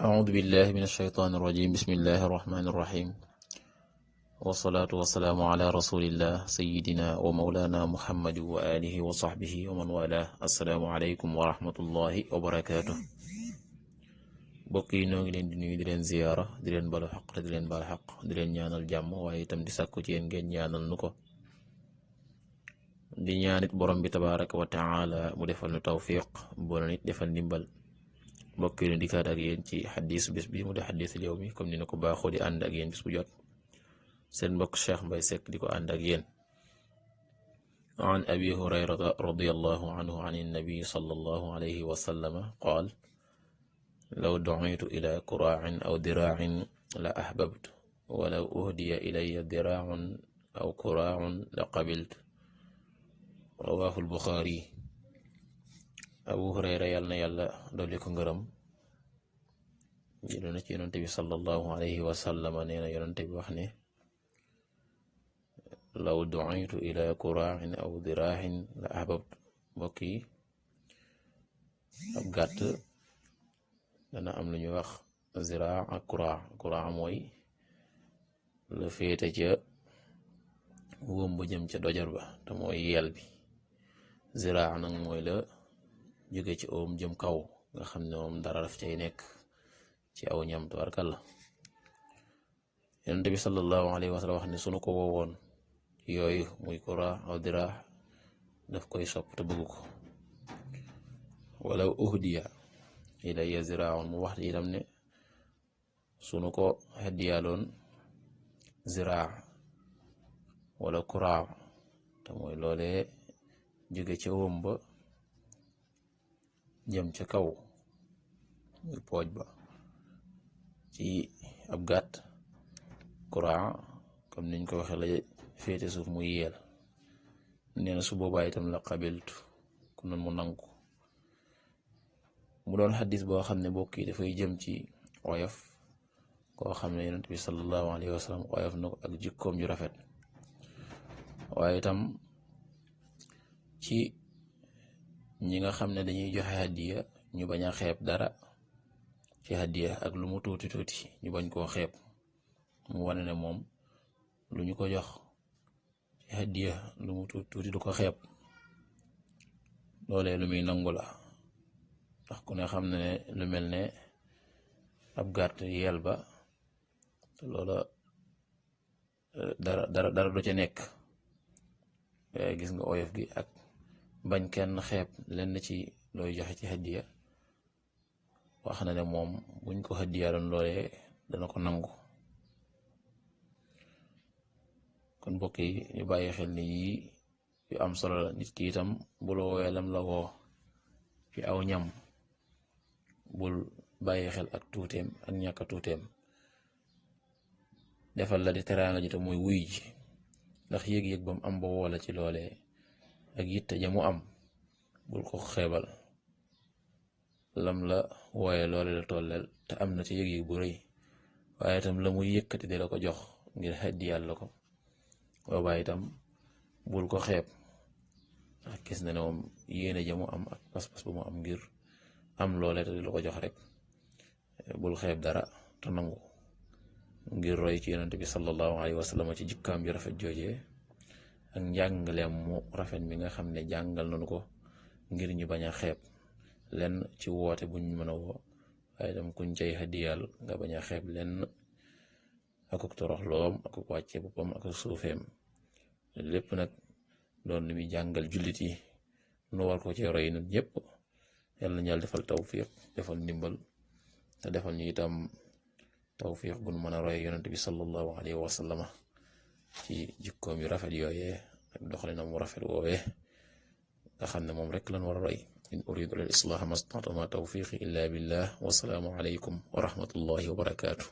أعوذ بالله من الشيطان الرجيم بسم الله الرحمن الرحيم والصلاة والسلام على رسول الله سيدنا ومولانا محمد وآله وصحبه ومن والاه السلام عليكم ورحمة الله وبركاته bokki noo ngi leen di nuyu di leen ziyaara di leen balu xaq te di leen baal xaq di leen ñaanal jàmm waaye itam di sàkku ci yéen ngeen ñaanal nu ko di ñaanit borom bi tabaraka wa taala mu defal nu tawfiq boole nit defal ndimbal mbokk yi di kaat ak yéen ci xaddisu bis bi mu di xaddisul yawmi comme ni na ko baaxoo di ànd ak yéen bis bu jot seen mbokk Cheikh Mbaye Seck di ko ànd ak yéen an abi hurayrata radiyallahu anhu an nabi sallallahu alayhi wa sallama qaal law du'itu ila quraa'in aw diraa'in la ahbabtu wa law uhdiya ilayya diraa'un aw quraa'un la qabiltu rawaahu al-Buxaari abu hurayra yàlla na yàlla dolli ko ngërëm jël na ci yonante bi sallallahu alayhi wa sallama nee na yonante bi wax ne law du'itu ila quraa'in aw diraa'in la ahbabtu mbokk yi ab gàtt dana am lu ñuy wax ziraa ak kuraa mooy la féete ca wóom ba jëm ca dojar ba te mooy yeel bi ziraa nag mooy la jóge ci oom jëm kaw nga xam ne moom dara daf cay nekk ci aw ñam tabarkalla yonent bi sallallahu alayhi wa sallam wax ne sunu ko woowoon yooyu muy kuraa aw diraa daf koy sopp te bëgg ko wala uhdiya ilayya ziraa'un mu wax itam ne sunu ko hadiyaaloon ziraa wala kuraa te mooy loolee jóge ca wóom ba jëm ca kaw muy pooj ba ci ab gàtt kuraa comme niñ ko waxe la féete suuf muy yeel nee na su boobaa itam la qabiltu ku noon mu nangu mu doon xadis boo xam ne bokk yi dafay jëm ci oyof koo xam ne yonent bi sallallahu alayhi wa sallam oyof na ko ak jikkoom ju rafet waaye itam ci ñi nga xam ne dañuy joxe hadiya ñu bañ a xeeb dara ci hadiya ak lu mu tuuti tuuti ñu bañ koo xeeb mu wane ne moom lu ñu ko jox ci hadiya lu mu tuuti tuuti du ko xeeb loolee lu muy nangu la ndax ku ne xam ne lu mel ne ab gàtt yeel ba te loola dara du ca nekk waaye gis nga oyof gi ak bañ kenn xeeb lenn ci looy joxe ci hadiya wax na ne moom buñ ko hadiya doon loolee dana ko nangu kon mbokk yi ñu bàyyi xel ni yii yu am solo la nit ki itam bu la woowee lam la woo ci aw ñam bul bàyyi xel ak tuuteem ak ñàkk a tuuteem defal la di teraanga ji te muy wuy ji ndax yëg-yëg bam am ba woola ci loolee ak yitte ja mu am bul ko xeebal lam la wooye loole la tolleel te am na ci yëg-yëg bu rëy waaye itam la muy yëkkati di la ko jox ngir xeddi yàlla ko boobaa itam bul ko xeeb ndax gis na ne moom yéene ja mu am ak pas-pas bu mu am ngir am loole te di la ko jox rek bul xeeb dara te nangu ngir roy ci yonent bi sallallahu alayhi wa sallam ci jikkaam ju rafet joojee ak njàngaleem mu rafet mi nga xam ne jàngal nañu ko ngir ñu bañ a xeeb lenn ci woote buñ mën a woo waaye itam kuñ cay hadiyal nga bañ a xeeb lenn akuk toroxloom akuk wàcce boppam ak suufeem lépp nag doon lu muy jàngal jullit yi nu war ko ci roy ñun ñëpp yàlla na Yàlla defal tawfiq defal ndimbal te defal ñu itam tawfiq gun mën a roy yonent bi sallallahu alayhi wa sallama ci jikkoom yu rafet yooyee ak doxalinam mu rafet woowee nga xam ne moom rek lan war a roy in uridu lil islaha mastata'tu ma tawfiqi illa billah wa salaamu alaykum wa rahmatullahi wa barakatuh